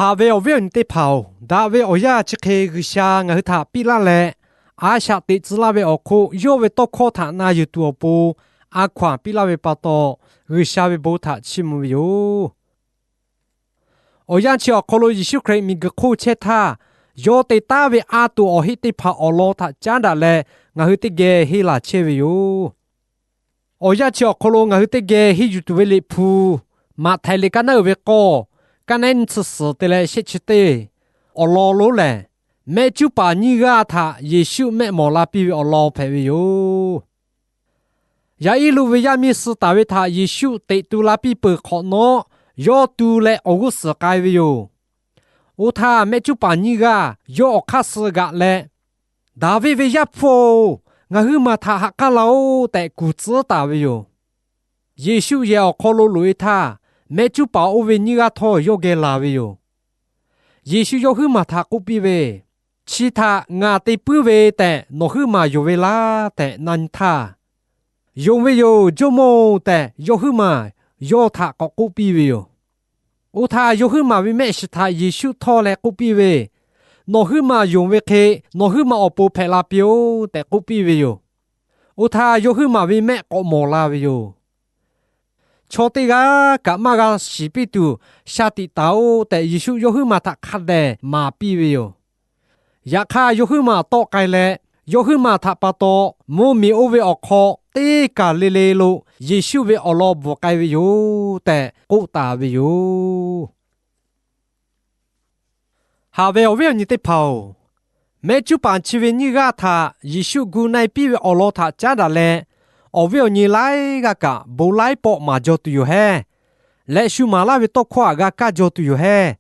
Haꞈ ve awˬ viˉ awˬ nyi teˇ hpaˍ-oˬ, daꞈ ve awˬ yanˇ chi hk'e G'uiˬsha ngaˬ hui htaꞈ piˇ laˇ leh, a shaꞈ teꞈ tcuh laˇ ve awˬ hk'oˆ yawˇ ve tawˇ hkawˇ htaꞈ na yuˬ tuˬ awˬ pon a hkaw-anˬ piˇ laˇ ve pa taw, G'uiˬsha ve bon htaꞈ chiˇ mvuh ve yoˬ. Awˬ yanˇ chi awˬ hk'aw lo Yeˍsuˆ Hkriꞈ miˬguiˬ hk'oˆ chehˇ htaˇ, yawˇ te taˉ ve a tuˬ awˬ heˆ teˇ hpaˍ awˬ lawn htaꞈ caˉ daꞈ leh, ngaˬ hui teˇ geh henˇ laˬ chehˇ ve yoˬ. Awˬ yanˇ chi awˬ hk'aw lo ngaˬ hui teˇ geh henˇ yuˬ tuˬ ve Liꞈ hpu, Maꞈhtehˍ liꞈ ka naˉ uiˍ ve k'awˇ, ka naˉ nyiˇ tsuhˇ suhˍ te leh shehˆ chi teˇ awˬ lawn lonˉ lehˬ, mehˆ cuˉ paˍ nyiˇ g'aˇ htaꞈ Yeˍsuˆ mehˆ mawˬ la piˇ ve awˬ lawn hpehꞈ ve yoˬ. Yaꞈ iˉ luꞈ ve yaˇ miˇ suh taˍ ve htaꞈ Yeˍsuˆ teꞈ tu la piˇ peuˬ hk'awꞈ nawˉ, yawˇ tu leh awˬ g'uˇ suhˍ k'ai ve yoˬ. Oˇ htaˇ, mehˆ cuˉ paˍ nyiˇ g'aˇ yawˇ awˬ hk'aˇ suh g'aꞈ leh, Daˍviˆ ve Yaˇ hpu-oˬ, ngaˬ huiˉ maˬ htaꞈ ha k'aˉ la-oˆ tehꞈ kuˬ tcuhˉ taˍ ve yoˬ. Yeˍsuˆ yehˬ awˬ hk'aw lo loꞈ-e htaˇ, mehˆ cuˉ paˍ oˇ ve nyiˇ g'aˇ htawˇ yawˇ geh laˬ ve yoˬ. Yeˍsuˆ yawˇ huiˉ maˬ htaꞈ k'oˆ piˇ ve, Chi htaꞈ ngaˬ te puiˉ ve tehꞈ nawˬ huiˉ maˬ yonˍ ve laˇ tehꞈ na nyi htaˇ, Yonˍ ve yoˬ, Jawˇmawˇ-oˬ tehꞈ yawˇ huiˉ maˬ yawˇ htaꞈ k'awꞈ k'oˆ piˇ ve yoˬ. Oˇ htaˇ, yawˇ huiˉ maˬ ve mehˆ shiˍ htaꞈ Yeˍsuˆ htawˇ leh k'oˆ piˇ ve, Nawˬ huiˉ maˬ yonˍ ve hk'e nawˬ huiˉ maˬ awˬ pon hpehꞈ la piˇ-oˆ tehꞈ k'oˆ piˇ ve yoˬ. Oˇ htaˇ, yawˇ huiˉ maˬ ve mehˆ k'awꞈ mawˬ la ve yoˬ. Chaw teˇ g'aˇ kaꞈ maˇ g'a shiˍ piˇ tuˬ, shaˍ tiꞈ taˍ-oꞈ tehꞈ Yeˍsuˆ yawˇ huiˉ maˬ htaꞈ hk'a dehꞈ maˍ piˇ ve yoˬ. Yaꞈ hk'aˇ, yawˇ huiˉ maˬ tawˆ k'ai leh, yawˇ huiˉ maˬ htaꞈ pa taw mvuhˇmiˬ oˇ ve awˬ hk'aw teˇ kaˬ le le lo Yeˍsuˆ ve awˬ lawn bvuhꞈ k'ai ve yoˬ tehꞈ k'oˆ taˍ ve yoˬ. Haꞈ ve awˬ viˉ awˬ nyi teˇ hpaˍ-oˬ, mehˆ cuˉ paˍ chi ve nyiˇ g'aˇ htaꞈ Yeˍsuˆ gu na-e piˇ ve awˬ lawn htaꞈ caˉ daꞈ leh, awˬ viˉ awˬ nyi laiˉ g'aˇ kaꞈ bon laiˉ pawˆ maˍ jaw tuˬ yoˬ hehˉ. Leh shu maˍ laˇ ve tawˇ hkawˇ htaꞈ g'a kaˇ jaw tuˬ yoˬ hehˉ.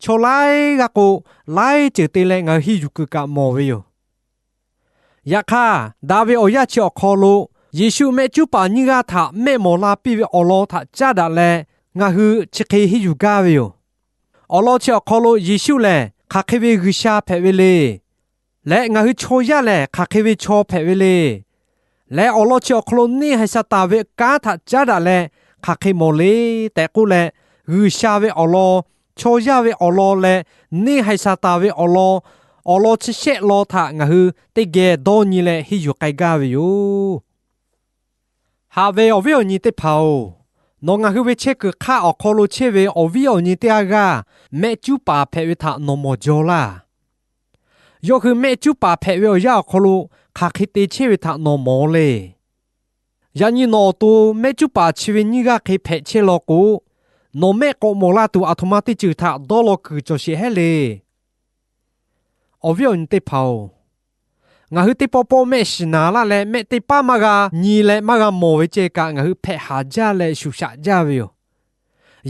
Chaw laiˉ g'aˇ k'o, laiˉ ceuˬ te leh ngaˬ hui henˇ yuˬ kuiˬ kaꞈ mawˬ ve yoˬ. Yaꞈ hk'aˇ, daꞈ ve awˬ yanˇ chi awˬ hk'aw lo Yeˍsuˆ mehˆ cuˉ paˍ nyiˇ g'aˇ htaꞈ mehˆ mawˬ la piˇ ve awˬ lawn htaꞈ caˉ daꞈ leh, ngaˬ hui chi hk'e henˇ yuˬ gaˇ ve yoˬ. Awˬ lawn chi awˬ hk'aw lo Yeˍsuˆ lehˬ hk'aˬ hk'e ve G'uiˬsha hpehꞈ ve le. Leh ngaˬ hui chaw yaˇ lehˬ hk'aˬ hk'e ve chaw hpehꞈ ve le. Leh awˬ lawn chi awˬ hk'aw lo neˇ haiˬ Saˍtanˍ ve kanˉ htaꞈ caˉ daꞈ leh hk'aˬ hk'e mawˬ le tehꞈ k'oˆ leh, G'uiˬsha ve awˬ lawn, chaw yaˇ ve awˬ lawn leh neˇ haiˬ Saˍtanˍ ve awˬ lawn, awˬ lawn chi shehˆ lawn htaꞈ ngaˬ hui teˇ geh dawˇ nyi leh henˇ yuˬ k'ai gaˇ ve yoˬ. Haꞈ ve awˬ viˉ awˬ nyi teˇ hpaˍ-oˬ, nawˬ ngaˬ hui ve chehˇ kuiˬ hk'aˆ awˬ hk'aw lo chehˇ ve awˬ viˉ awˬ nyi teˇ g'aˇ g'aˇ mehˆ cuˉ paˍ hpehꞈ ve htaꞈ nawˬ mawˬ jaw laˇ. Yawˇ hui mehˆ cuˉ paˍ hpehꞈ ve awˬ yanˇ awˬ hk'aw lo hk'aˬ hk'e te chehˇ ve htaꞈ nawˬ mawˬ le. Yaꞈ nyi nawˬ awˬ to mehˆ cuˉ paˍ chi ve nyiˇ g'aˇ hk'e hpehꞈ chehˇ law k'o, nawˬ mehˆ k'awꞈ mawˬ la tuˬ aˬ htoꞈ ma teˇ ceuˬ htaꞈ dawˇ law kuiˬ cawˬ sheˍ hehˉ le. Awˬ viˉ awˬ nyi teˇ hpaˍ-oˬ, ngaˬ hui teˇ pawˆ pawˆ mehˆ shiˍ naˍ laˇ leh mehˆ teˇ paˉ maˇ g'a nyi leh maˇ g'a mawˬ ve ceh kaꞈ ngaˬ hui hpehꞈ haˍ jaˇ leh shuˍ shaꞈ jaˇ ve yoˬ.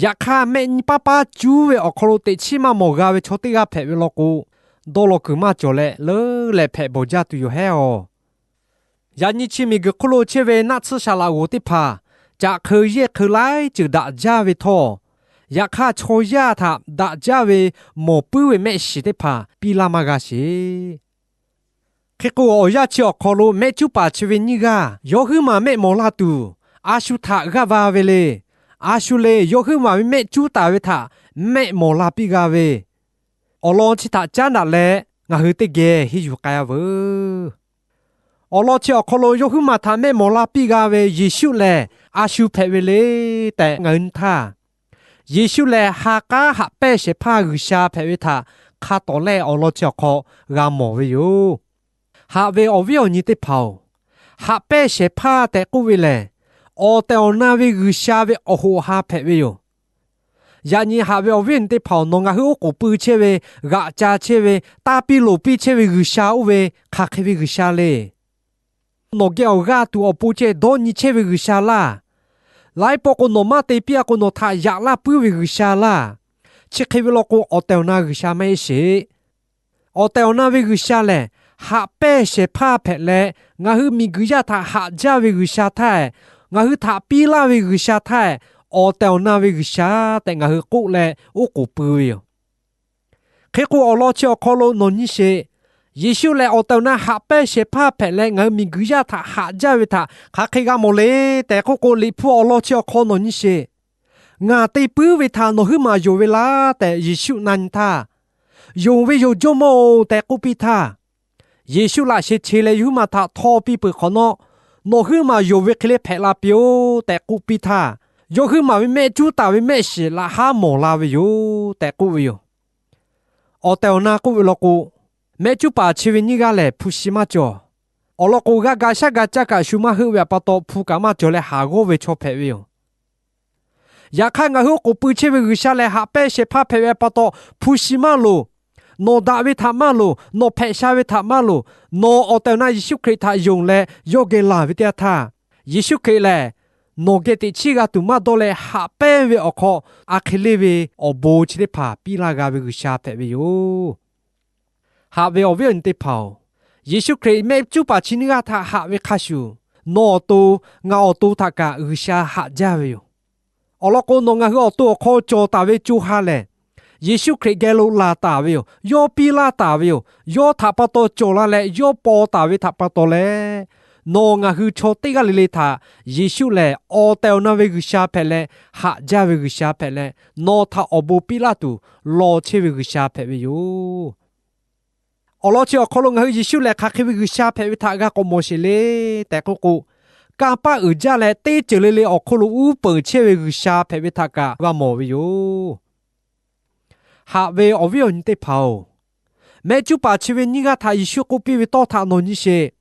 Yaꞈ hk'aˇ, mehˆ nyiˇ paˉ paˉ cuˉ ve awˬ hk'aw lo teꞈ chiˉ maˇ mawˬ g'a ve chaw teˇ g'aˇ hpehꞈ ve law k'o, dawˇ law kuiˬ maˇ cawˬ leh leuˉ leh hpehꞈ bawˬ jaˇ tuˬ yoˬ hehˉ-oˬ. Yaꞈ nyi chi miˬguiˬ hk'oˆ lo chehˇ ve naˆ tsuhˇ shaˍ laꞈ g'oˍ teˇ hpaˍ, caꞈ hk'eu yehˇ hk'eu laiˉ ceuˬ daꞈ jaˇ ve htawˇ, yaꞈ hk'aˇ chaw yaˇ htaꞈ daꞈ jaˇ ve mawˬ puiˉ ve mehˆ shiˍ teˇ hpaˍ piˇ laˇ maˇ g'a sheˍ. Hk'e k'o, awˬ yanˇ chi awˬ hk'aw lo mehˆ cuˉ paˍ chi ve nyiˇ g'aˇ yawˇ huiˉ maˬ mehˆ mawˬ laˇ tuˬ, a shu htaꞈ g'aˇ va ve le. A shu le yawˇ huiˉ maˬ ve mehˆ cuˉ taˍ ve htaꞈ mehˆ mawˬ la piˇ g'a ve awˬ lawn chi htaꞈ caˉ daꞈ leh ngaˬ hui teˇ geh henˇ yuˬ k'ai-a veuˬ. Awˬ lawn chi awˬ hk'aw lo yawˇ huiˉ maˬ htaꞈ mehˆ mawˬ la piˇ g'a ve Yeˍsuˆ lehˬ, a shu hpehꞈ ve le tehꞈ ngaˬ hui nyi htaˇ, Yeˍsuˆ lehˬ ha k'aˉ haꞈ pehnˇ shehˍ hpaˇ G'uiˬsha hpehꞈ ve htaꞈ hk'a tawˍ lehˇ awˬ lawn chi awˬ hk'aw g'a mawˬ ve yoˬ. Haꞈ ve awˬ viˉ awˬ nyi teˇ hpaˍ-oˬ, haꞈ pehnˇ shehˍ hpaˇ tehꞈ k'oˆ ve lehˬ, awˬ tehˬ awˬ na ve G'uiˬsha ve awˬ hoꞈ ha hpehꞈ ve yoˬ. Yaꞈ nyi haꞈ ve awˬ viˉ awˬ nyi teˇ hpaˍ-oˬ, nawˬ ngaˬ hui oˉ k'oˍ pui chehˇ ve, g'aꞈ ca chehˇ ve, taˇ piˇ loˍ piˇ chehˇ ve G'uiˬsha oˇ ve hk'aˬ hk'e ve G'uiˬsha le. Nawˬ geh awˬ g'aˇ tuˬ awˬ pon ceh dawˇ nyi chehˇ ve G'uiˬsha laˇ. Laiˉ pawˆ k'o, nawˬ maˇ te piˇ-a k'o, nawˬ htaꞈ yaꞈ laˇ puiˉ ve G'uiˬsha laˇ. Chi hk'e ve law k'o, awˬ tehˬ awˬ na G'uiˬsha maˇ heˆ sheˍ. Awˬ tehˬ awˬ na ve G'uiˬsha lehˬ, haꞈ pehnˇ shehˍ hpaˇ hpehꞈ leh, ngaˬ hui miˬguiˬ yaˇ htaꞈ haꞈ jaˇ ve G'uiˬsha htaˇ, ngaˬ hui htaꞈ piˇ laˇ ve G'uiˬsha htaˇ, awˬ tehˬ awˬ na ve G'uiˬsha tehꞈ ngaˬ hui k'oˆ leh oˉ k'oˍ pui ve yoˬ. Hk'e k'o, awˬ lawn chi awˬ hk'aw lo nawˬ nyi sheˍ. Yeˍsuˆ lehˬ, awˬ tehˬ awˬ na haꞈ pehnˇ shehˍ hpaˇ hpehꞈ leh, ngaˬ hui miˬguiˬ yaˇ htaꞈ haꞈ jaˇ ve htaꞈ hk'aˬ hk'e g'a mawˬ le tehꞈ k'oˆ k'o, Liꞈ hpu awˬ lawn chi awˬ hk'aw nawˬ nyi sheˍ. Ngaˬ te puiˉ ve htaꞈ nawˬ huiˉ maˬ yonˍ ve laˇ tehꞈ Yeˍsuˆ na nyi htaˇ, Yonˍ ve yoˬ, Jawˇmawˇ-oˬ tehꞈ k'oˆ piˇ htaˇ, Yeˍsuˆ laꞈ sheh che leh yawˇ huiˉ maˬ htaꞈ htaw piˇ peuˬ hk'awꞈ nawˉ, Nawˬ huiˉ maˬ yonˍ ve hk'e le hpehꞈ la piˇ-oˆ tehꞈ k'oˆ piˇ htaˇ, yawˇ huiˉ maˬ ve mehˆ cuˉ taˍ ve mehˆ shiˍ laꞈ haˉ mawˬ la ve yoˬ tehꞈ k'oˆ ve yoˬ. Awˬ tehˬ awˬ na k'oˆ ve law k'o, mehˆ cuˉ paˍ chi ve nyiˇ g'aˇ lehˬ hpu shi maˇ cawˬ. Awˬ lawn k'o, g'aˇ ga shaˉ ga caˇ kaꞈ shu maˇ heuˆ ve htaꞈ pa taw hpu kaꞈ maˇ cawˬ leh haˍ g'awˇ ve chaw hpehꞈ ve yoˬ. Yaꞈ hk'aˇ, ngaˬ hui oˇ k'oˍ pui chehˇ ve G'uiˬsha lehˬ haꞈ pehnˇ shehˍ hpaˇ hpehꞈ ve htaꞈ pa taw, hpu shi maˇ loˍ. Nawˬ daꞈ ve htaꞈ maˇ loˍ. Nawˬ hpehꞈ sha ve htaꞈ maˇ loˍ. Nawˬ awˬ tehˬ awˬ na Yeˍsuˆ Hkriꞈ htaꞈ yonˍ leh yawˇ geh laˬ ve teˇ yanˇ htaˇ, Yeˍsuˆ Hkriꞈ lehˬ nawˬ geh teꞈ chiˇ g'a tuˬ maˇ dawˇ leh haꞈ pehnˇ ve awˬ hk'aw, a hk'e le ve awˬ bon chi teˇ hpaˍ piˇ laˇ g'a ve G'uiˬsha hpehꞈ ve yoˬ. Haꞈ ve awˬ viˉ awˬ nyi teˇ hpaˍ-oˬ, Yeˍsuˆ Hkriꞈ mehˆ cuˉ paˍ chi nyiˇ g'aˇ htaꞈ haꞈ ve hk'a shuˍ, nawˬ awˬ to, ngaˬ awˬ to htaꞈ kaꞈ G'uiˬsha haꞈ jaˇ ve yoˬ. Awˬ lawn k'o, nawˬ ngaˬ hui awˬ to awˬ hk'aw cawˬ taˍ ve co ha lehˬ, Yeˍsuˆ Hkriꞈ geh lo laˬ taˍ ve yoˬ. Yawˇ piˇ laˇ taˍ ve yoˬ. Yawˇ htaꞈ pa taw cawˬ la leh yawˇ paw taˍ ve htaꞈ pa taw leh, nawˬ ngaˬ hui chaw teˇ g'aˇ le le htaꞈ Yeˍsuˆ lehˬ awˬ tehˬ awˬ na ve G'uiˬsha hpehꞈ leh, haꞈ jaˇ ve G'uiˬsha hpehꞈ leh, nawˬ htaꞈ awˬ bon piˇ laˇ tuˬ law chehˇ ve G'uiˬsha hpehꞈ ve yoˬ. Awˬ lawn chi awˬ hk'aw lo ngaˬ hui Yeˍsuˆ lehˬ hk'aˬ hk'e ve G'uiˬsha hpehꞈ ve htaꞈ g'a k'awꞈ mawˬ sheˍ le tehꞈ k'oˆ k'o, kanˇ paˆ uiˍ jaˇ leh teˇ ceuˬ le le awˬ hk'oˆ lo uˉ peunˍ chehˇ ve G'uiˬsha hpehꞈ ve htaꞈ kaꞈ g'a mawˬ ve yoˬ. Haꞈ ve awˬ viˉ awˬ nyi teˇ hpaˍ-oˬ, mehˆ cuˉ paˍ chi ve nyiˇ g'aˇ htaꞈ Yeˍsuˆ k'oˆ piˇ ve tawˇ htaꞈ nawˬ nyi sheˍ.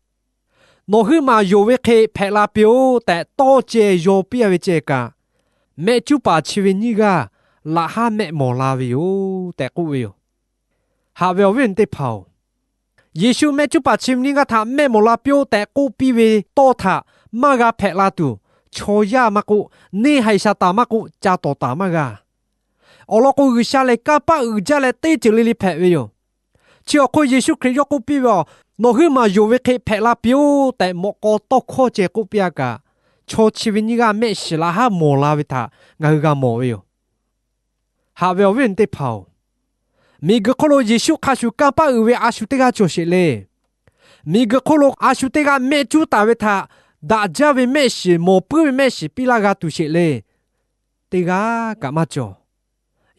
Nawˬ huiˉ maˬ yonˍ ve hk'e hpehꞈ la piˇ-oˆ tehꞈ tawˇ ceh yaw piˇ-a ve ceh kaꞈ, mehˆ cuˉ paˍ chi ve nyiˇ g'aˇ laꞈ haˉ mehˆ mawˬ la ve yoˬ tehꞈ k'oˆ ve yoˬ. Haꞈ ve awˬ viˉ awˬ nyi teˇ hpaˍ-oˬ, Yeˍsuˆ mehˆ cuˉ paˍ chi ve nyiˇ g'aˇ htaꞈ mehˆ mawˬ la piˇ-oˆ tehꞈ k'oˆ piˇ ve tawˇ htaꞈ maˇ g'a hpehꞈ la tuˬ, chaw yaˇ maˇ k'oˆ, neˇ haiˬ Saˍtanˍ maˇ k'oˆ, ca tawˍ taˍ maˇ g'a. Awˬ lawn k'o, G'uiˬsha lehˬ kanˇ paˆ uiˍ jaˇ leh teˇ ceuˬ le le hpehꞈ ve yoˬ. Chi awˬ hk'oˆ Yeˍsuˆ Hkriꞈ yawˇ k'oˆ piˇ ve, Nawˬ huiˉ maˬ yonˍ ve hk'e hpehꞈ la piˇ-oˆ tehꞈ mawꞈ k'aw tawˇ hkawˇ ceh k'oˆ piˇ-a kaꞈ, chaw chi ve nyiˇ g'aˇ mehˆ shiˍ laꞈ haˉ mawˬ la ve htaꞈ ngaˬ hui g'a mawˬ ve yoˬ. Haꞈ ve awˬ viˉ awˬ nyi teˇ hpaˍ-oˬ, miˬguiˬ hk'oˆ lo Yeˍsuˆ hk'a shuˍ kanˇ paˆ uiˍ ve a shu teˇ g'aˇ cawˬ sheˍ le. Miˬguiˬ hk'oˆ lo a shu teˇ g'aˇ mehˆ cuˉ taˍ ve htaꞈ daꞈ jaˇ ve mehˆ shiˍ, mawˬ puiˉ ve mehˆ shiˍ piˇ laˇ g'a tuˬ sheˍ le. Teˇ g'aˇ kaꞈ maˇ cawˬ.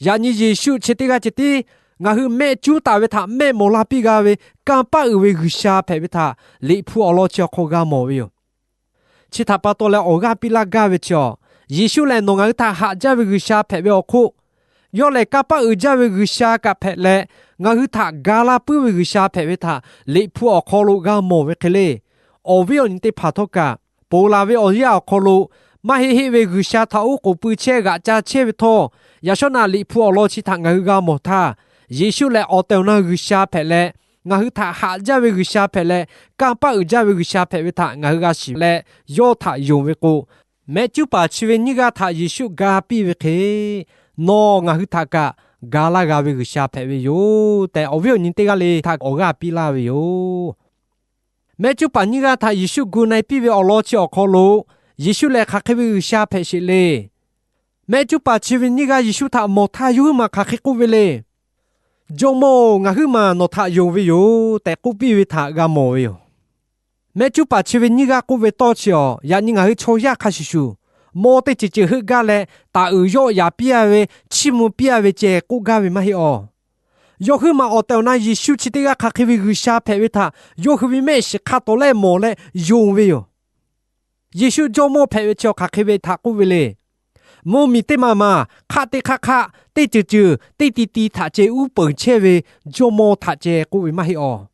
Yaꞈ nyi Yeˍsuˆ chi teˇ g'aˇ ceh tiˉ ngaˬ hui mehˆ cuˉ taˍ ve htaꞈ mehˆ mawˬ la piˇ g'a ve kanˇ paˆ uiˍ ve G'uiˬsha hpehꞈ ve htaꞈ Liꞈ hpu awˬ lawn chi awˬ hk'aw g'a mawˬ ve yoˬ. Chi htaꞈ pa taw leh awˬ g'aˇ piˇ laˇ gaˇ ve chi a, Yeˍsuˆ lehˬ nawˬ ngaˬ hui htaꞈ haꞈ jaˇ ve G'uiˬsha hpehꞈ ve awˬ hk'oˆ, yawˇ lehˬ kanˇ paˆ uiˍ jaˇ ve G'uiˬsha kaꞈ hpehꞈ leh, ngaˬ hui htaꞈ ga laˇ puiˉ ve G'uiˬsha hpehꞈ ve htaꞈ Liꞈ hpu awˬ hk'aw lo g'a mawˬ ve hk'e le. Awˬ viˉ awˬ nyi teˇ hpaˍ htawˇ kaꞈ, ponˬ laˬ ve awˬ yanˇ awˬ hk'aw lo maˇ heˆ heˆ ve G'uiˬsha htaꞈ oˉ k'oˍ pui chehˇ g'aꞈ ca chehˇ ve htawˇ, yaꞈ shawˉ naꞈ Liꞈ hpu awˬ lawn chi htaꞈ ngaˬ hui g'a mawˬ htaˇ, Yeˍsuˆ lehˬ awˬ tehˬ awˬ na G'uiˬsha hpehꞈ leh, ngaˬ hui htaꞈ haꞈ jaˇ ve G'uiˬsha hpehꞈ leh, kanˇ paˆ uiˍ jaˇ ve G'uiˬsha hpehꞈ ve htaꞈ ngaˬ hui g'a shiˍ leh, yawˇ htaꞈ yonˍ ve k'o, mehˆ cuˉ paˍ chi ve nyiˇ g'aˇ htaꞈ Yeˍsuˆ ga piˇ ve hk'e, nawˬ ngaˬ hui htaꞈ kaꞈ ga laˇ g'a ve G'uiˬsha hpehꞈ ve yoˬ tehꞈ, awˬ viˉ awˬ nyi teˇ g'aˇ le htaꞈ awˬ g'aˇ piˇ laˇ ve yoˬ. Mehˆ cuˉ paˍ nyiˇ g'aˇ htaꞈ Yeˍsuˆ gu na-e piˇ ve awˬ lawn chi awˬ hk'aw lo, Yeˍsuˆ lehˬ hk'aˬ hk'e ve G'uiˬsha hpehꞈ sheˍ le. Mehˆ cuˉ paˍ chi ve nyiˇ g'aˇ Yeˍsuˆ htaꞈ mawˬ htaˇ yawˇ huiˉ maˬ hk'aˬ hk'e k'oˆ ve le. Jawˇmawˇ-oˬ, ngaˬ huiˉ maˬ nawˬ htaꞈ yonˍ ve yoˬ tehꞈ k'oˆ piˇ ve htaꞈ g'a mawˬ ve yoˬ. Mehˆ cuˉ paˍ chi ve nyiˇ g'aˇ k'oˆ ve tawˇ chi a, yaꞈ nyi ngaˬ hui chaw yaˇ hk'a shuˍ shuˍ, mawˇ teˇ ceuˬ ceuˬ heuˆ gaˇ leh, taˍ uiˍ yawˆ yaꞈ piˇ-a ve, chiˇ mvuh piˇ-a ve ceh k'oˆ gaˇ ve maˇ heˆ a. Yawˇ huiˉ maˬ awˬ tehˬ awˬ na Yeˍsuˆ chi teˇ g'aˇ hk'aˬ hk'e ve G'uiˬsha hpehꞈ ve htaꞈ yawˇ hui ve mehˆ shiˍ hk'a tawˍ lehˆ mawˬ leh yonˍ ve yoˬ. Yeˍsuˆ Jawˇmawˇ hpehꞈ ve chi hk'aˬ hk'e ve htaꞈ k'oˆ ve le. Mvuhˇ miˬ teˇ maˬ maˬ hk'aˆ teˇ hk'aˆ hk'aˆ, teˇ ceuˬ ceuˬ teˇ ti ti htaꞈ ceh uˉ peunˍ chehˇ ve Jawˇmawˇ htaꞈ ceh k'oˆ ve maˇ heˆ a.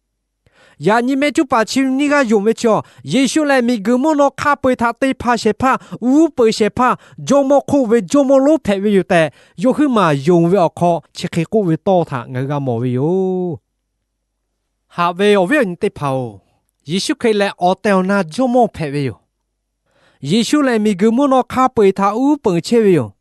Yaꞈ nyi mehˆ cuˉ paˍ chi nyiˇ g'aˇ yonˍ ve chi a, Yeˍsuˆ lehˬ miˬguiˬ mvuhˇ naw hk'a peu-eˬ htaꞈ te hpaˍ shehˍ hpaˇ, uˉ peunˍ shehˍ hpaˇ, Jawˇmawˇ hk'oˆ ve Jawˇmawˇ lonˉ hpehꞈ ve yoˬ tehꞈ, yawˇ huiˉ maˬ yonˍ ve awˬ hk'aw chi hk'e k'oˆ ve tawˇ htaꞈ ngaˬ hui g'a mawˬ ve yoˬ. Haꞈ ve awˬ viˉ awˬ nyi teˇ hpaˍ-oˬ, Yeˍsuˆ Hkriꞈ lehˬ awˬ tehˬ awˬ na Jawˇmawˇ hpehꞈ ve yoˬ. Yeˍsuˆ lehˬ miˬguiˬ mvuhˇ naw hk'a peu-eˬ htaꞈ uˉ peunˍ chehˇ ve yoˬ.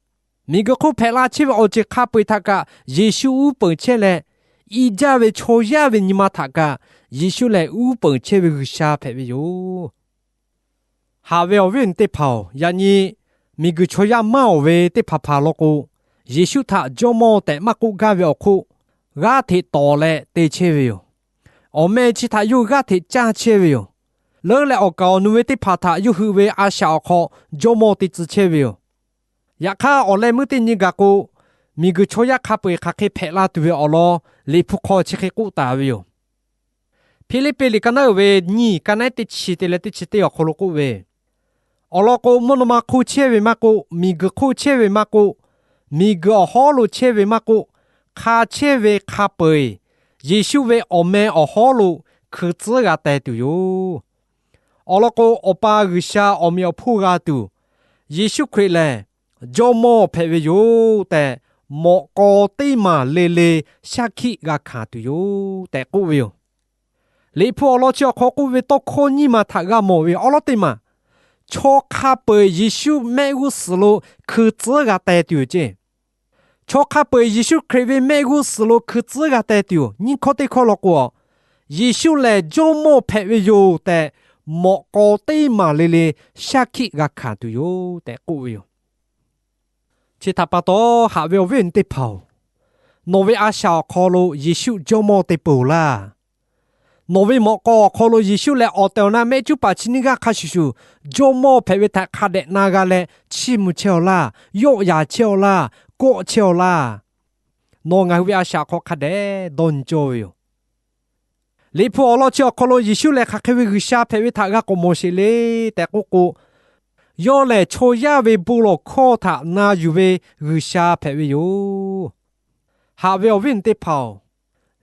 Miˬguiˬ hk'oˆ hpehꞈ la chehˇ ve awˬ ceuˬ hk'a peu-eˬ htaꞈ kaꞈ Yeˍsuˆ uˉ peunˍ chehˇ leh, i jaˇ ve chaw yaˇ ve nyi ma htaꞈ kaꞈ Yeˍsuˆ lehˬ uˉ peunˍ chehˇ ve G'uiˬsha hpehꞈ ve yoˬ. Haꞈ ve awˬ viˉ awˬ nyi teˇ hpaˍ-oˬ, yaꞈ nyi miˬguiˬ chaw yaˇ maˇ awˍ ve teˇ hpaˍ hpaˍ law k'o, Yeˍsuˆ htaꞈ Jawˇmawˇ tehꞈ maˇ k'oˆ gaˇ ve awˬ hk'oˆ, g'aˇ hteꞈ tawˍ leh te chehˇ ve yoˬ. Awˬ meh chi htaꞈ yawˇ hui g'aˇ hteꞈ caˇ chehˇ ve yoˬ. Leuˉ leh awˬ kaˍ awˬ nu ve teˇ hpaˍ htaꞈ yawˇ hui ve a shaꞈ awˬ hk'aw Jawˇmawˇ te tcuh chehˇ ve yoˬ. Yaꞈ hk'aˇ, awˬ leh meuˇ teˇ nyi gaˬ k'o, miˬguiˬ chaw yaˇ hk'a peu-eˬ hk'aˬ hk'e hpehꞈ la tuˬ ve awˬ lawn Liꞈ hpu hk'aw chi hk'e k'oˆ taˍ ve yoˬ. Hpiˇliˇpiˆ liꞈ ka naˉ uiˍ ve nyiˇ, ka naˉ teˇ chi te leh teˇ chi teˇ awˬ hk'aw lo k'oˆ ve, Awˬ lawn k'o, mvuhˇ naw ma hk'oˆ chehˇ ve maˇ k'oˆ, miˬguiˬ hk'oˆ chehˇ ve maˇ k'oˆ, miˬguiˬ awˬ hawˉ lo chehˇ ve maˇ k'oˆ, hk'a chehˇ ve hk'a peu-eˬ Yeˍsuˆ ve awˬ meh awˬ hawˉ lo hkui tcuhˉ g'a teh tuˬ yoˬ. Awˬ lawn k'o, Awˬ pa G'uiˬsha awˬ meꞈ awˬ hponˇ g'a tuˬ, Yeˍsuˆ Hkriꞈ lehˬ Jawˇmawˇ hpehꞈ ve yoˬ tehꞈ, mawꞈ k'aw teˇ maˬ le le shaˉ hkiˆ g'a hkanˍ tuˬ yoˬ tehꞈ k'oˆ ve yoˬ. Liꞈ hpu awˬ lawn chi awˬ hk'aw k'oˆ ve tawˇ hkawˇ nyiˇ maˬ htaꞈ g'a mawˬ ve awˉ lawˉ teˇ maˬ, chaw hk'a peu-eˬ Yeˍsuˆ mehˆ g'uˇ suhˍ lo hkui tcuhˉ g'a teh tuˬ yoˬ ceˇ. Chaw hk'a peu-eˬ Yeˍsuˆ Hkriꞈ ve mehˆ g'uˇ suhˍ lo hkui tcuhˉ g'a teh tuˬ yoˬ. Nyiˇ hkawˇ teˇ hkawˇ law k'o, Yeˍsuˆ lehˬ Jawˇmawˇ hpehꞈ ve yoˬ tehꞈ, mawꞈ k'aw teˇ maˬ le le shaˉ hkiˆ g'a hkanˍ tuˬ yoˬ tehꞈ k'oˆ ve yoˬ. Chi htaꞈ pa taw, haꞈ ve awˬ viˉ awˬ nyi teˇ hpaˍ-oˬ, nawˬ ve a shaꞈ awˬ hk'aw lo Yeˍsuˆ Jawˇmawˇ te peuˬ laˇ. Nawˬ ve mawꞈ k'aw awˬ hk'aw lo Yeˍsuˆ lehˬ awˬ tehˬ awˬ na mehˆ cuˉ paˍ chi nyiˇ g'aˇ hk'a shuˍ shuˍ Jawˇmawˇ hpehꞈ ve htaꞈ hk'a dehꞈ na g'a leh chiˇ mvuh chehˇ-aw laˇ, yawˆ yaˍ chehˇ-aw laˇ, kawˆ chehˇ-aw laˇ. Nawˬ ngaˬ hui ve a shaꞈ hk'aw hk'a dehꞈ dawˇ nyi cawˇ ve yoˬ. Liꞈ hpu awˬ lawn chi awˬ hk'aw lo Yeˍsuˆ lehˬ hk'aˬ hk'e ve G'uiˬsha hpehꞈ ve htaꞈ g'a k'awꞈ mawˬ sheˍ le tehꞈ k'oˆ k'o, yawˇ lehˬ chaw yaˇ ve bon lawˬ hkawˇ htaꞈ na yuˬ ve G'uiˬsha hpehꞈ ve yoˬ. Haꞈ ve awˬ viˉ awˬ nyi teˇ hpaˍ-oˬ,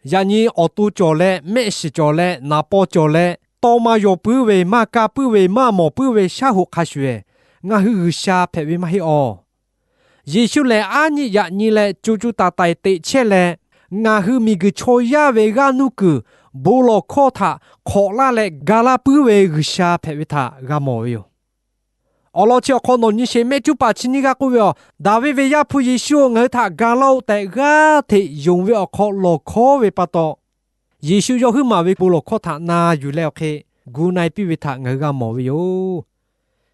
yaꞈ nyi awˬ to cawˬ leh, mehˆ shiˍ cawˬ leh, naˍ paw cawˬ leh, taw ma yawˬ puiˉ ve, maˇ ka puiˉ ve, maˇ mawˬ puiˉ ve shaˉ hoꞈ hk'a shuˍ-eˬ, ngaˬ hui G'uiˬsha hpehꞈ ve maˇ heˆ awˬ. Yeˍsuˆ lehˬ aˉ nyiˆ yaꞈ nyi leh co co taiˍ taiˍ teꞈ chehˇ leh, ngaˬ hui miˬguiˬ chaw yaˇ ve g'aˇ nuˇ kuiˬ bon lawˬ hkawˇ htaꞈ hk'awꞈ laˇ leh ga laˇ puiˉ ve G'uiˬsha hpehꞈ ve htaꞈ g'a mawˬ ve yoˬ. Awˬ lawn chi awˬ hk'aw nawˬ nyi sheˍ, mehˆ cuˉ paˍ chi nyiˇ g'aˇ k'oˆ ve, Aˬ, Daˍviˆ ve Yaˇ hpu Yeˍsuˆ-oˬ, ngaˬ hui htaꞈ ga laˇ-oˆ tehꞈ g'aˇ hteꞈ yonˍ ve awˬ hk'aw lawˬ hkawˉ ve pa taw, Yeˍsuˆ yawˇ huiˉ maˬ ve bon lawˬ hkawˇ htaꞈ na yuˬ leh awˬ hk'e gu na-e piˇ ve htaꞈ ngaˬ hui g'a mawˬ ve yoˬ.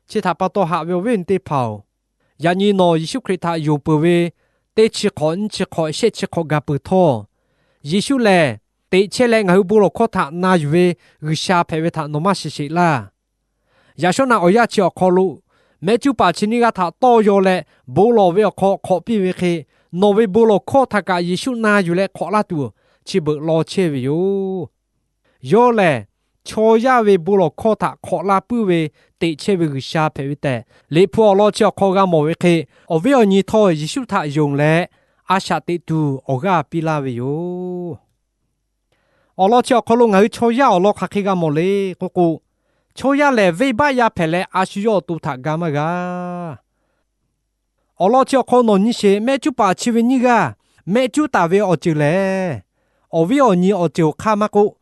Chi htaꞈ pa taw haꞈ ve awˬ viˉ awˬ nyi teˇ hpaˍ-oˬ, yaꞈ nyi nawˬ Yeˍsuˆ Hkriꞈ htaꞈ yonˍ peuˬ ve teˇ chi hk'awꞈ, nyiˇ chi hk'awꞈ, shehˆ chi hk'awꞈ gaˬ peuˬ htawˇ, Yeˍsuˆ lehˬ teꞈ chehˇ leh ngaˬ hui bon lawˬ hkawˇ htaꞈ na yuˬ ve G'uiˬsha hpehꞈ ve htaꞈ nawˬ maˇ shiˍ sheˍ laˇ. Yaꞈ shawˉ naꞈ awˬ yanˇ chi awˬ hk'aw lo, mehˆ cuˉ paˍ chi nyiˇ g'aˇ htaꞈ tawˇ yaw leh bon lawˬ ve awˬ hk'aw hk'awꞈ piˇ ve hk'e, nawˬ ve bon lawˬ hkawˇ htaꞈ kaꞈ Yeˍsuˆ na yuˬ leh hk'awꞈ laˇ tuˬ chi beuꞈ law chehˇ ve yoˬ. Yawˇ lehˬ, chaw yaˇ ve bon lawˬ hkawˇ htaꞈ hk'awꞈ laˇ puiˉ ve teꞈ chehˇ ve G'uiˬsha hpehꞈ ve tehꞈ, Liꞈ hpu awˬ lawn chi awˬ hk'aw g'a mawˬ ve hk'e, awˬ viˉ awˬ nyi htawˇ Yeˍsuˆ htaꞈ yonˍ leh a shaꞈ teꞈ tuˬ awˬ g'aˇ piˇ laˇ ve yoˬ. Awˬ lawn chi awˬ hk'aw lo ngaˬ hui chaw yaˇ awˬ lawn hk'aˬ hk'e g'a mawˬ le k'oˆ k'o, chaw yaˇ lehˬ venˇbaˆ yaˇ hpehꞈ leh a shu yawˇ awˬ to htaꞈ ga maˇ g'a. Awˬ lawn chi awˬ hk'aw nawˬ nyi sheˍ, mehˆ cuˉ paˍ chi ve nyiˇ g'aˇ mehˆ cuˉ taˍ ve awˬ ceuˬ lehˬ, awˬ viˉ awˬ nyi awˬ ceuˬ awˬ hk'aˇ maˇ k'oˆ,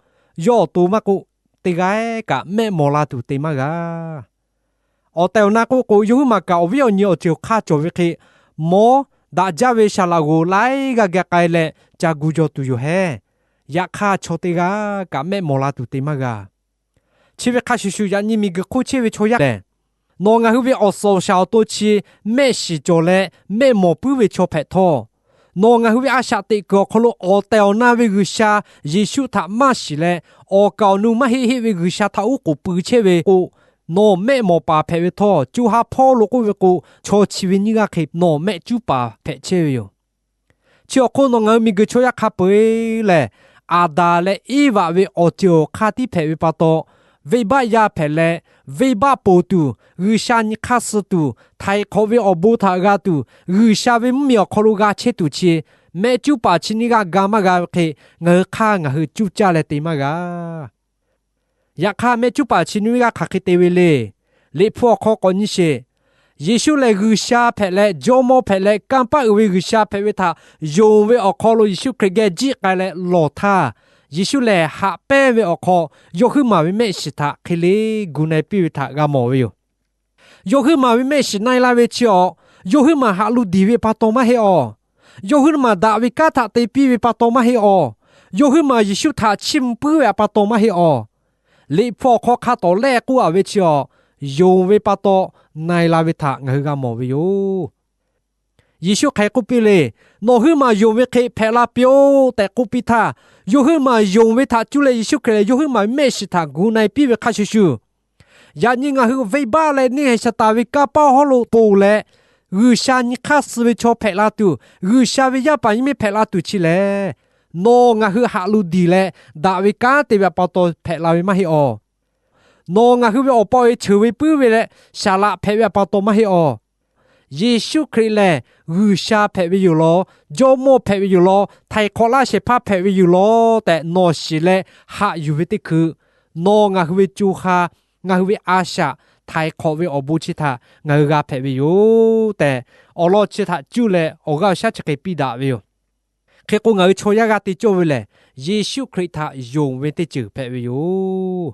yawˇ awˬ to maˇ k'oˆ, teˇ g'aˇ kaꞈ mehˆ mawˬ la tuˬ te maˇ g'a. Awˬ tehˬ awˬ na k'oˆ k'o, yawˇ huiˉ maˬ kaꞈ awˬ viˉ awˬ nyi awˬ ceuˬ awˬ hk'aˇ cawˬ ve hk'e, mawˉ daꞈ jaˇ ve saˍ laꞈ g'oˍ laiˉ g'aˇ geh k'ai leh ca gu jaw tuˬ yoˬ hehˉ. Yaꞈ hk'aˇ, chaw teˇ g'aˇ kaꞈ mehˆ mawˬ la tuˬ te maˇ g'a. Chi ve hk'a shuˍ shuˍ, yaꞈ nyi miˬguiˬ hk'oˆ chehˇ ve chaw yaˇ lehˬ, nawˬ ngaˬ hui ve awˬ suhˍ awˬ shaˍ awˬ to chi mehˆ shiˍ cawˬ leh mehˆ mawˬ puiˉ ve chaw hpehꞈ htawˇ, nawˬ ngaˬ hui ve a shaꞈ teꞈ kuiˬ awˬ hk'aw lo awˬ tehˬ awˬ na ve G'uiˬsha Yeˍsuˆ htaꞈ maˇ shiˍ leh, awˬ kaˍ awˬ nu maˇ heˆ heˆ ve G'uiˬsha htaꞈ oˉ k'oˍ pui chehˇ ve k'o, nawˬ mehˆ mawˬ paˍ hpehꞈ ve htawˇ, co ha hpawˇ lo k'oˆ ve k'o, chaw chi ve nyiˇ g'aˇ hk'e nawˬ mehˆ cuˉ paˍ hpehꞈ chehˇ ve yoˬ. Chi awˬ hk'oˆ nawˬ ngaˬ hui miˬguiˬ chaw yaˇ hk'a peu-eˬ lehˬ, Aˍdanˍ leh Eˇvaꞈ ve awˬ ceuˬ awˬ hk'aˇ tiˉ hpehꞈ ve pa taw, venˇbaˆ yaˇ hpehꞈ leh, venˇbaˆ ponˬ tuˬ, G'uiˬsha nyi hk'aˇ suh tuˬ, htaiˍ hk'awꞈ ve awˬ bon htaꞈ g'a tuˬ, G'uiˬsha ve mvuhˇmiˬ awˬ hk'aw lo g'a chehˇ tuˬ chi, mehˆ cuˉ paˍ chi nyiˇ g'aˇ ga maˇ g'a ve hk'e, ngaˬ hui hk'aˇ ngaˬ hui cuˇ caˇ leh te maˇ g'a. Yaꞈ hk'aˇ, mehˆ cuˉ paˍ chi nyiˇ g'aˇ hk'aˬ hk'e te ve le. Liꞈ hpu awˬ hk'aw k'awꞈ nyi sheˍ. Yeˍsuˆ lehˬ G'uiˬsha hpehꞈ leh, Jawˇmawˇ hpehꞈ leh, kanˇ paˆ uiˍ ve G'uiˬsha hpehꞈ ve htaꞈ yonˍ ve awˬ hk'aw lo Yeˍsuˆ Hkriꞈ geh jiˆ k'ai leh lawˬ htaˇ, Yeˍsuˆ lehˬ haꞈ pehnˇ ve awˬ hk'aw, yawˇ huiˉ maˬ ve mehˆ shiˍ htaꞈ hk'e le gu na-e piˇ ve htaꞈ g'a mawˬ ve yoˬ. Yawˇ huiˉ maˬ ve mehˆ shiˍ na-e la ve chi awˬ, yawˇ huiˉ maˬ haꞈ lu diˬ ve pa taw maˇ heˆ awˬ. Yawˇ huiˉ maˬ daꞈ ve kanˉ htaꞈ te piˇ ve pa taw maˇ heˆ awˬ. Yawˇ huiˉ maˬ Yeˍsuˆ htaꞈ chiˇ mvuh puiˉ ve pa taw maˇ heˆ awˬ. Liꞈ hpu awˬ hk'aw hk'a tawˍ lehˆ k'oˆ-a ve chi awˬ, yonˍ ve pa taw na-e la ve htaꞈ ngaˬ hui g'a mawˬ ve yoˬ. Yeˍsuˆ hk'aˬ hk'e k'oˆ piˇ le. Nawˬ huiˉ maˬ yonˍ ve hk'e hpehꞈ la piˇ-oˆ tehꞈ k'oˆ piˇ htaˇ, yawˇ huiˉ maˬ yonˍ ve htaꞈ cuˇ leh Yeˍsuˆ Hkriꞈ lehˬ yawˇ huiˉ maˬ ve mehˆ shiˍ htaꞈ gu na-e piˇ ve hk'a shuˍ shuˍ, yaꞈ nyi ngaˬ hui venˇbaˆ leh neˇ haiˬ Saˍtanˍ ve kanˇ paˆ hawˉ lo ponˬ leh, G'uiˬsha nyi hk'aˇ suh ve chaw hpehꞈ la tuˬ, G'uiˬsha ve yaˇ paˍ yaˇ miˇ hpehꞈ la tuˬ chi lehˬ, nawˬ ngaˬ hui haꞈ lo diˬ leh daꞈ ve kanˉ te ve pa taw hpehꞈ la ve maˇ heˆ awˬ. Nawˬ ngaˬ hui ve awˬ pa awˬ e cheuˬ ve puiˉ ve leh saˍ laꞈ hpehꞈ ve pa taw maˇ heˆ awˬ. Yeˍsuˆ Hkriꞈ lehˬ G'uiˬsha hpehꞈ ve yoˬ law, Jawˇmawˇ hpehꞈ ve yoˬ law, htaiˍ hk'awꞈ laˇ shehˍ hpaˇ hpehꞈ ve yoˬ law tehꞈ nawˬ shiˍ leh haꞈ yuˬ ve teˇ hkui, nawˬ ngaˬ hui ve co ha, ngaˬ hui ve a shaꞈ, htaiˍ hk'awꞈ ve awˬ bon chi htaꞈ ngaˬ hui g'a hpehꞈ ve yoˬ tehꞈ, awˬ lawn chi htaꞈ cuˇ leh awˬ g'aˇ awˬ shaˉ chi hk'e piˇ daꞈ ve yoˬ. Hk'e k'o, ngaˬ hui chaw yaˇ g'a te cawˇ ve lehˬ, Yeˍsuˆ Hkriꞈ htaꞈ yonˍ ve teˇ ceuˬ hpehꞈ ve yoˬ.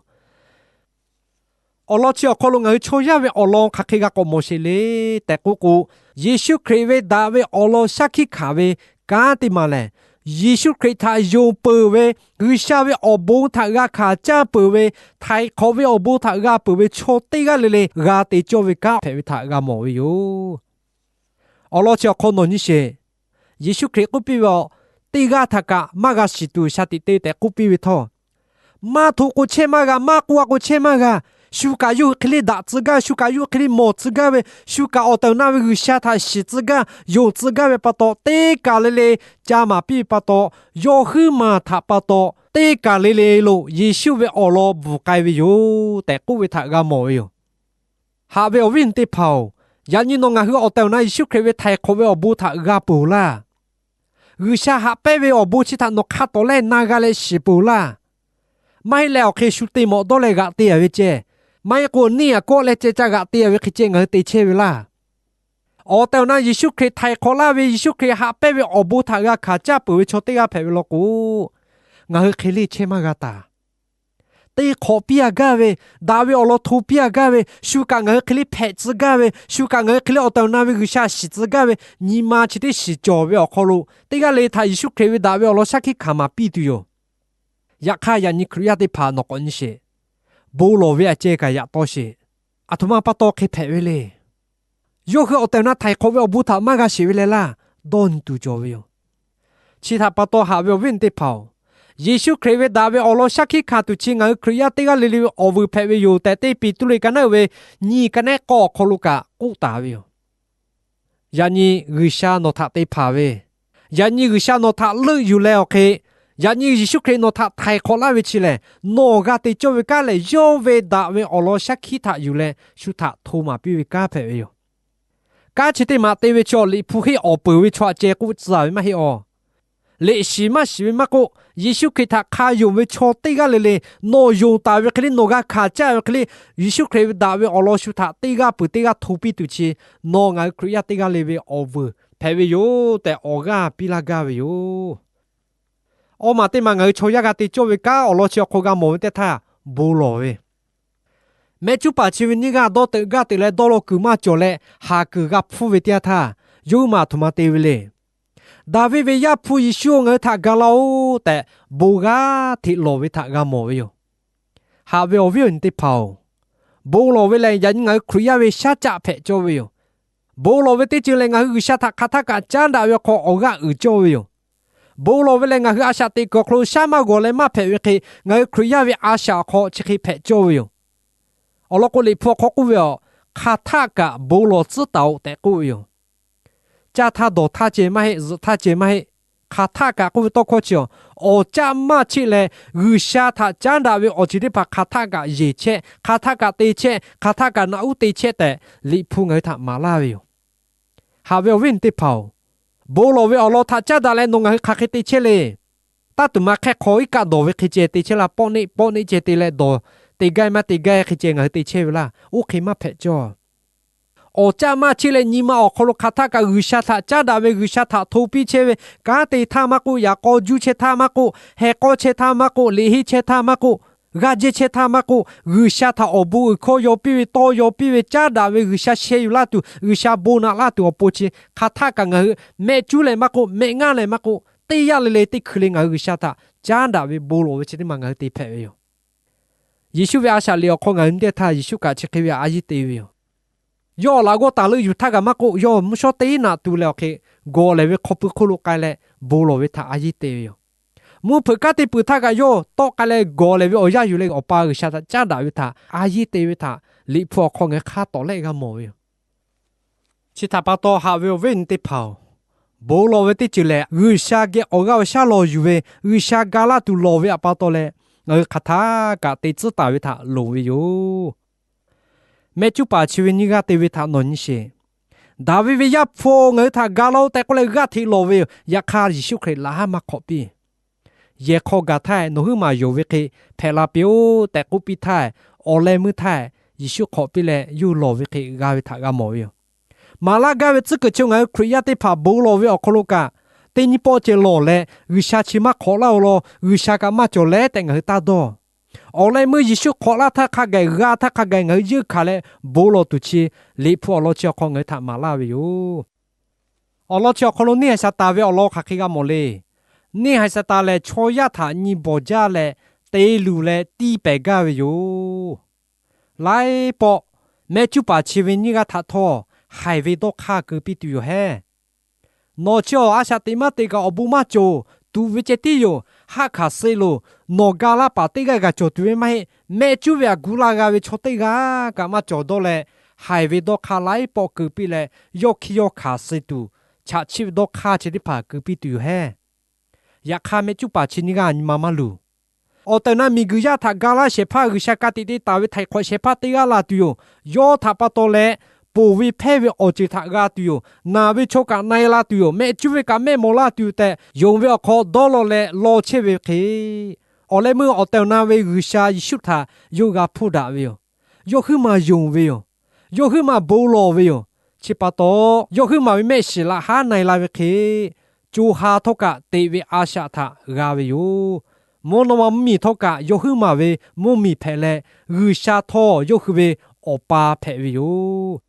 Awˬ lawn chi awˬ hk'aw lo ngaˬ hui chaw yaˇ ve awˬ lawn hk'aˬ hk'e g'a k'awꞈ mawˬ sheˍ le tehꞈ k'oˆ k'o, Yeˍsuˆ Hkriꞈ ve daꞈ ve awˬ lawn shaˉ hkiˆ hkanˍ ve kanˉ teˇ maˬ lehˬ, Yeˍsuˆ Hkriꞈ htaꞈ yonˍ peuˬ ve, G'uiˬsha ve awˬ bon htaꞈ g'a hkanˍ caˇ peuˬ ve, htaiˍ hk'awꞈ ve awˬ bon htaꞈ g'a peuˬ ve chaw teˇ g'aˇ le le g'a te cawˇ ve kanˉ hpehꞈ ve htaꞈ g'a mawˬ ve yoˬ. Awˬ lawn chi awˬ hk'aw nawˬ nyi sheˍ. Yeˍsuˆ Hkriꞈ k'oˆ piˇ ve, Teˇ g'aˇ htaꞈ kaꞈ maˇ g'a shiˍ tuˬ shaˍ tiꞈ te tehꞈ k'oˆ piˇ ve htawˇ, maˇ htoꞈ k'o chehˇ maˇ g'a, maˇ k'oˆ a k'o chehˇ maˇ g'a. Shu kaꞈ yawˇ hui hk'e le daꞈ tcuh gaˇ ve, shu kaꞈ yawˇ hui hk'e le mawˬ tcuh gaˇ ve, shu kaꞈ awˬ tehˬ awˬ na ve G'uiˬsha htaꞈ shiˍ tcuh gaˇ, yonˍ tcuh gaˇ ve pa taw, teˇ kaˬ le le ca maˍ piˇ ve pa taw, yawˇ huiˉ maˬ htaꞈ pa taw teˇ kaˬ le le lo Yeˍsuˆ ve awˬ lawn bvuhˬ k'ai ve yoˬ tehꞈ k'oˆ ve htaꞈ g'a mawˬ ve yoˬ. Haꞈ ve awˬ viˉ awˬ nyi teˇ hpaˍ-oˬ, yaꞈ nyi nawˬ ngaˬ hui awˬ tehˬ awˬ na Yeˍsuˆ Hkriꞈ ve htaiˍ hk'awꞈ ve awˬ bon htaꞈ g'a peuˬ-oˬ laˇ. G'uiˬsha haꞈ pehnˇ ve awˬ bon chi htaꞈ nawˬ hk'a tawˍ lehˇ na g'a leh shiˍ peuˬ-oˬ laˇ. Maˇ heˆ leh awˬ hk'e shu te mawꞈ dawˇ leh g'aꞈ te-a ve ceh, maˇ heˆ k'o neˇ aꞈ kawˆ leh ceh ca g'aꞈ te-a ve hk'e ceh ngaˬ hui te chehˇ ve laˇ. Awˬ tehˬ awˬ na Yeˍsuˆ Hkriꞈ htaiˍ hk'awꞈ laˇ ve, Yeˍsuˆ Hkriꞈ haꞈ pehnˇ ve awˬ bon htaꞈ g'a hkanˍ caˇ peuˬ ve chaw teˇ g'aˇ hpehꞈ ve law k'o, ngaˬ hui hk'e le chehˇ maˇ g'a taˍ. Te hk'awꞈ piˇ-a gaˇ ve, daꞈ ve awˬ lawn hto piˇ-a gaˇ ve, shu kaꞈ ngaˬ hui hk'e le hpehꞈ tcuh gaˇ ve, shu kaꞈ ngaˬ hui hk'e le awˬ tehˬ awˬ na ve G'uiˬsha shiˍ tcuh gaˇ ve, nyi ma chi teˇ shiˍ cawˬ ve awˬ hk'aw lo teˇ g'aˇ le htaꞈ Yeˍsuˆ Hkriꞈ ve daꞈ ve awˬ lawn shaˉ hkiˆ hkanˍ maˍ piˇ tuˬ yoˬ. Yaꞈ hk'aˇ, yaꞈ nyi Hkriꞈ yaˇ teˇ hpaˍ nawˬ k'awꞈ nyi sheˍ. Bon lawˬ ve a ceh kaꞈ yaꞈ taw sheˍ. Aˬ htoꞈ ma pa taw hk'e hpehꞈ ve le. Yawˇ hui awˬ tehˬ awˬ na htaiˍ hk'awꞈ ve awˬ bon htaꞈ maˇ g'a shiˍ ve leh laˇ, dawˇ nyi tuˬ cawˬ ve yoˬ. Chi htaꞈ pa taw haꞈ ve awˬ viˉ awˬ nyi teˇ hpaˍ-oˬ, Yeˍsuˆ Hkriꞈ ve daꞈ ve awˬ lawn shaˉ hkiˆ hkanˍ tuˬ chi ngaˬ hui Hkriꞈ yaˇ teˇ g'aˇ le le ve awˬ vuiˬ hpehꞈ ve yoˬ tehꞈ, teˇ Peˍtruˆ liꞈ ka naˉ uiˍ ve nyiˇ ka nehˉ k'awˇ awˬ hk'aw lo kaꞈ k'oˆ taˍ ve yoˬ. Yaꞈ nyi G'uiˬsha nawˬ htaꞈ te hpanˍ ve, yaꞈ nyi G'uiˬsha nawˬ htaꞈ leuˆ yuˬ leh awˬ hk'e, yaꞈ nyi Yeˍsuˆ Hkriꞈ nawˬ htaꞈ htaiˍ hk'awꞈ laˇ ve chi lehˬ, nawˬ g'a te cawˇ ve kanˉ lehˬ, yawˇ ve daꞈ ve awˬ lawn shaˉ hkiˆ htaꞈ yuˬ leh shu htaꞈ hto maˍ piˇ ve kanˉ hpehꞈ ve yoˬ. Kanˉ chi teˇ maꞈ te ve chaw Liꞈ hpu henˇ awˬ peuˬ ve chaw aꞈ ceh k'oˆ tcuh ve maˇ heˆ awˬ. Liꞈ shiˍ maˇ shiˍ ve maˇ k'oˆ, Yeˍsuˆ Hkriꞈ htaꞈ hk'a yonˍ ve chaw teˇ g'aˇ le le, nawˬ yonˍ taˍ ve hk'e le, nawˬ g'a hkanˍ caˇ ve hk'e le, Yeˍsuˆ Hkriꞈ ve daꞈ ve awˬ lawn shu htaꞈ teˇ g'aˇ peuˬ teˇ g'aˇ hto piˇ tuˬ chi, nawˬ ngaˬ hui Hkriꞈ yaˇ teˇ g'aˇ le ve awˬ vuiˬ hpehꞈ ve yoˬ tehꞈ, awˬ g'aˇ piˇ laˇ gaˇ ve yoˬ. Awˬ maˬ teˇ maˬ ngaˬ hui chaw yaˇ g'a te cawˇ ve kanˉ awˬ lawn chi awˬ hk'aw g'a mawˬ ve teˇ htaˇ, bon lawˬ ve. Mehˆ cuˉ paˍ chi ve nyiˇ g'aˇ dawˇ teuꞈ gaˇ teuꞈ leh dawˇ law kuiˬ maˇ cawˬ leh, haˍ kuiˬ g'a hpfuhˇ ve teˇ yanˇ htaˇ, yawˇ hui maˬ aˬ htoꞈ ma te ve le. Daˍviˆ ve Yaˇ hpu Yeˍsuˆ-oˬ, ngaˬ hui htaꞈ ga laˇ-oˆ tehꞈ, bon g'aˇ hteꞈ lawˬ ve htaꞈ g'a mawˬ ve yoˬ. Haꞈ ve awˬ viˉ awˬ nyi teˇ hpaˍ-oˬ, bon lawˬ ve lehˬ, yaꞈ nyi ngaˬ hui Hkriꞈ yaˇ ve shaˉ caˆ hpehꞈ cawˇ ve yoˬ. Bon lawˬ ve teˇ ceuˬ lehˬ, ngaˬ hui G'uiˬsha htaꞈ hk'aˬ htaˆ kaꞈ caˉ daꞈ ve awˬ hk'aw awˬ g'aˇ uiˍ cawˇ ve yoˬ. Bon lawˬ ve lehˬ, ngaˬ hui a shaꞈ teꞈ kuiˬ awˬ hk'aw lo shaˉ maˇ gawˬ leh maˇ hpehꞈ ve hk'e, ngaˬ hui Hkriꞈ yaˇ ve a shaꞈ awˬ hk'aw chi hk'e hpehꞈ cawˇ ve yoˬ. Awˬ lawn k'o, Liꞈ hpu awˬ hk'aw k'oˆ ve, Hk'aˬ htaˆ kaꞈ bon lawˬ tcuhˉ taˍ-oꞈ tehꞈ k'oˆ ve yoˬ. Caˇ htaˇ dawˬ htaˇ ceh maˇ heˆ, zuhꞈ htaˇ ceh maˇ heˆ. Hk'aˬ htaˆ kaꞈ k'oˆ ve tawˇ hkawˇ chi, awˬ caˆ maˇ cheˆ leh, G'uiˬsha htaꞈ caˉ daꞈ ve awˬ ceuˬ teˇ hpaˍ hk'aˬ htaˆ kaꞈ yeˬ chehˇ, hk'aˬ htaˆ kaꞈ te chehˇ, hk'aˬ htaˆ kaꞈ naꞈ uˉ te chehˇ tehꞈ, Liꞈ hpu ngaˬ hui htaꞈ maˍ laˇ ve yoˬ. Haꞈ ve awˬ viˉ awˬ nyi teˇ hpaˍ-oˬ, bon lawˬ ve awˬ lawn htaꞈ caˉ daꞈ leh nawˬ ngaˬ hui hk'aˬ hk'e te chehˇ le. Taˇ tuˬ ma hk'ehˇ hk'aw iˉ kaˆ dawˬ ve hk'e ceh te chehˇ laˇ, pawˆ neˆ pawˆ neˆ ceh te leh dawˬ, te gaˇ maˇ te gaˇ hk'e ceh ngaˬ hui te chehˇ ve laˇ. Oˇ hk'e maˇ hpehꞈ cawˇ. Awˬ caˆ maˇ cheˆ leh nyi ma awˬ hk'aw lo hk'aˬ htaˆ kaꞈ G'uiˬsha htaꞈ caˉ daꞈ ve, G'uiˬsha htaꞈ hto piˇ chehˇ ve, kanˉ te htaˇ maˇ k'oˆ, yaꞈ k'aw juˇ chehˇ htaˇ maˇ k'oˆ, heh k'awˇ chehˇ htaˇ maˇ k'oˆ, liꞈ henˇ chehˇ htaˇ maˇ k'oˆ, g'aˇ jehˇ chehˇ htaˇ maˇ k'oˆ, G'uiˬsha htaꞈ awˬ bon uiˍ hkawˇ yaw piˇ ve, tawˇ yaw piˇ ve, caˉ daꞈ ve, G'uiˬsha sheh yuˬ laˇ tuˬ, G'uiˬsha bon naꞈ laˇ tuˬ awˬ pon chi hk'aˬ htaˆ kaꞈ ngaˬ hui mehˆ cuˉ leh maˇ k'oˆ, mehˆ ngaˇ leh maˇ k'oˆ, teˇ yanˇ le le teˇ hkui le ngaˬ hui G'uiˬsha htaꞈ caˉ daꞈ ve bon lawˬ ve chi teˇ maˬ ngaˬ hui te hpehꞈ ve yoˬ. Yeˍsuˆ ve a shaꞈ liꞈ awˬ hk'aw ngaˬ hui nyi teˇ htaˇ, Yeˍsuˆ kaꞈ chi hk'e ve a yeˇ te ve yoˬ. Yawˇ awˬ laꞈ g'awˇ taˍ leuˆ yuˬ htaˇ kaꞈ maˇ k'oˆ, yawˇ mvuhˇ shawˉ teˇ naꞈ tu leh awˬ hk'e gawˬ lehˬ ve hk'aw pui hk'oˆ lo k'ai leh bon lawˬ ve htaꞈ a yeˇ te ve yoˬ. Mvuhˇ hpeuꞈ kanˉ te peuˬ htaˇ kaꞈ yawˇ tawˆ k'ai leh gawˬ lehˬ ve awˬ yanˇ yuˬ leh Awˬ pa G'uiˬsha htaꞈ caˉ daꞈ ve htaꞈ a yeˇ te ve htaꞈ Liꞈ hpu awˬ hk'aw ngaˬ hui hk'a tawˍ lehˆ g'a mawˬ ve yoˬ. Chi htaꞈ pa taw haꞈ ve awˬ viˉ awˬ nyi teˇ hpaˍ-oˬ, bon lawˬ ve teˇ ceuˬ lehˬ, G'uiˬsha geh awˬ g'aˇ awˬ shaˉ lawˬ yuˬ ve, G'uiˬsha ga laˇ tuˬ lawˬ ve htaꞈ pa taw leh, ngaˬ hui hk'aˬ htaˇ kaꞈ te tcuhˉ taˍ ve htaꞈ loˍ ve yoˬ. Mehˆ cuˉ paˍ chi ve nyiˇ g'aˇ te ve htaꞈ nawˬ nyi sheˍ. Daˍviˆ ve Yaˇ hpu-oˬ, ngaˬ hui htaꞈ ga laˇ-oˆ tehꞈ k'oˆ leh g'aˇ hteꞈ lawˬ ve yoˬ. Yaꞈ hk'aˇ, Yeˍsuˆ Hkriꞈ laꞈ haˉ maˇ hk'awꞈ piˇ. Yehˬ hk'aw gaˬ htaˇ, nawˬ huiˉ maˬ yonˍ ve hk'e hpehꞈ la piˇ-oˆ tehꞈ k'oˆ piˇ htaˇ, awˬ leh meuˇ htaˇ Yeˍsuˆ hk'awꞈ piˇ leh yawˇ hui lawˬ ve hk'e g'a ve htaꞈ g'a mawˬ ve yoˬ. Maˍ laˇ gaˇ ve tcuhˉ kuiˬ chi ngaˬ hui Hkriꞈ yaˇ teˇ hpaˍ bon lawˬ ve awˬ hk'aw lo kaꞈ, teˇ nyiˇ pawˆ ceh lawˬ leh, G'uiˬsha chi maˇ hk'awꞈ laˇ-oˬ law, G'uiˬsha kaꞈ maˇ cawˬ leh tehꞈ ngaˬ hui taˇ dawˇ. Awˬ leh meuˇ Yeˍsuˆ hk'awꞈ laˇ htaˇ hk'a gaˬ, g'a htaˇ hk'a gaˬ ngaˬ hui yeunˇ hkanˍ leh bon lawˬ tuˬ chi, Liꞈ hpu awˬ lawn chi awˬ hk'aw ngaˬ hui htaꞈ maˍ laˇ ve yoˬ. Awˬ lawn chi awˬ hk'aw lo neˇ haiˬ Saˍtanˍ ve awˬ lawn hk'aˬ hk'e g'a mawˬ le. Neˇ haiˬ Saˍtanˍ lehˬ, chaw yaˇ htaꞈ nyi bawˬ jaˇ leh te luˬ leh tiˇ pehˍ gaˇ ve yoˬ. Laiˉ pawˆ mehˆ cuˉ paˍ chi ve nyiˇ g'aˇ htaꞈ htawˇ haiˬ ve dawˇ hk'aˇ keu piˇ tuˬ yoˬ hehˉ. Nawˬ chi awˬ a shaꞈ teꞈ maˇ teꞈ kaꞈ awˬ bon maˇ cawˬ, tuꞈ ve ceh tiˉ yoˬ. Haˆ hkanˍ suh loˬ. Nawˬ ga laˇ paˍ teˇ g'aˇ g'a cawˬ tuˬ ve maˇ heˆ. Mehˆ cuˉ ve aꞈ gu laˇ g'a ve chaw teˇ g'aˇ kaꞈ maˇ cawˬ dawˇ leh, haiˬ ve dawˇ hk'aˇ laiˉ pawˆ keu piˇ leh, yawˇ hkiˇ yawˇ hkanˍ suh tuˬ, chaꞈ chiˆ ve dawˇ hk'aˇ chi teˇ hpaˍ keu piˇ tuˬ yoˬ hehˉ. Yaꞈ hk'aˇ, mehˆ cuˉ paˍ chi nyiˇ g'aˇ nyi ma maˇ luˬ. Awˬ tehˬ awˬ na miˬguiˬ yaˇ htaꞈ ga laˇ shehˍ hpaˇ G'uiˬsha ka tiꞈ te taˍ ve htaiˍ hk'awꞈ shehˍ hpaˇ teˇ g'aˇ la tuˬ yoˬ. Yawˇ htaꞈ pa taw leh, ponˬ ve hpehˇ ve awˬ ceuˬ htaꞈ g'a tuˬ yoˬ. Naˬ ve chaw kaꞈ na-e la tuˬ yoˬ. Mehˆ cuˉ ve kaꞈ mehˆ mawˬ laˇ tuˬ yoˬ tehꞈ, yonˍ ve awˬ hk'aw dawˇ law leh law chehˇ ve hk'e, awˬ leh meuˇ awˬ tehˬ awˬ na ve G'uiˬsha Yeˍsuˆ htaꞈ yawˇ g'a hpuˇ daꞈ ve yoˬ. Yawˇ huiˉ maˬ yonˍ ve yoˬ. Yawˇ huiˉ maˬ bon lawˬ ve yoˬ. Chi pa taw, yawˇ huiˉ maˬ ve mehˆ shiˍ laꞈ haˉ na-e la ve hk'e, co ha htawˇ kaꞈ teꞈ ve a shaꞈ htaꞈ g'a ve yoˬ. Mvuhˇ naw ma mvuhˇmiˬ htawˇ kaꞈ yawˇ huiˉ maˬ ve mvuhˇmiˬ hpehꞈ leh, G'uiˬsha htawˇ yawˇ hui ve awˬ pa hpehꞈ ve yoˬ.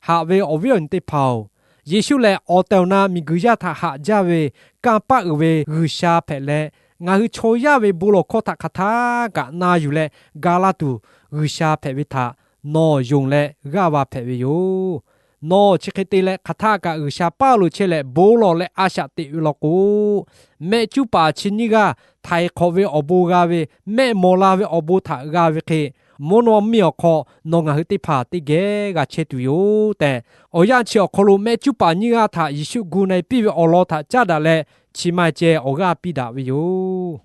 Haꞈ ve awˬ viˉ awˬ nyi teˇ hpaˍ-oˬ, Yeˍsuˆ lehˬ awˬ tehˬ awˬ na miˬguiˬ yaˇ htaꞈ haꞈ jaˇ ve kanˇ paˆ uiˍ ve G'uiˬsha hpehꞈ leh, ngaˬ hui chaw yaˇ ve bon lawˬ hkawˇ htaꞈ hk'aˬ htaˇ kaꞈ na yuˬ leh ga laˇ tuˬ G'uiˬsha hpehꞈ ve htaꞈ nawˬ yonˍ leh g'aˇ va hpehꞈ ve yoˬ. Nawˬ chi hk'e te leh hk'aˬ htaˇ kaꞈ G'uiˬsha paˇ lo chehˇ leh bon lawˬ leh a shaꞈ teꞈ ve law k'o, mehˆ cuˉ paˍ chi nyiˇ g'aˇ htaiˍ hk'awꞈ ve awˬ bon g'a ve, mehˆ mawˬ la ve awˬ bon htaꞈ g'a ve hk'e, mvuhˇ naw ma mvuhˇmiˬ awˬ hk'aw nawˬ ngaˬ hui teˇ hpaˍ teˇ geh g'a chehˇ tuˬ yoˬ tehꞈ, awˬ yanˇ chi awˬ hk'aw lo mehˆ cuˉ paˍ nyiˇ g'aˇ htaꞈ Yeˍsuˆ gu na-e piˇ ve awˬ lawn htaꞈ caˉ daꞈ leh, chi ma ceh awˬ g'aˇ piˇ daꞈ ve yoˬ.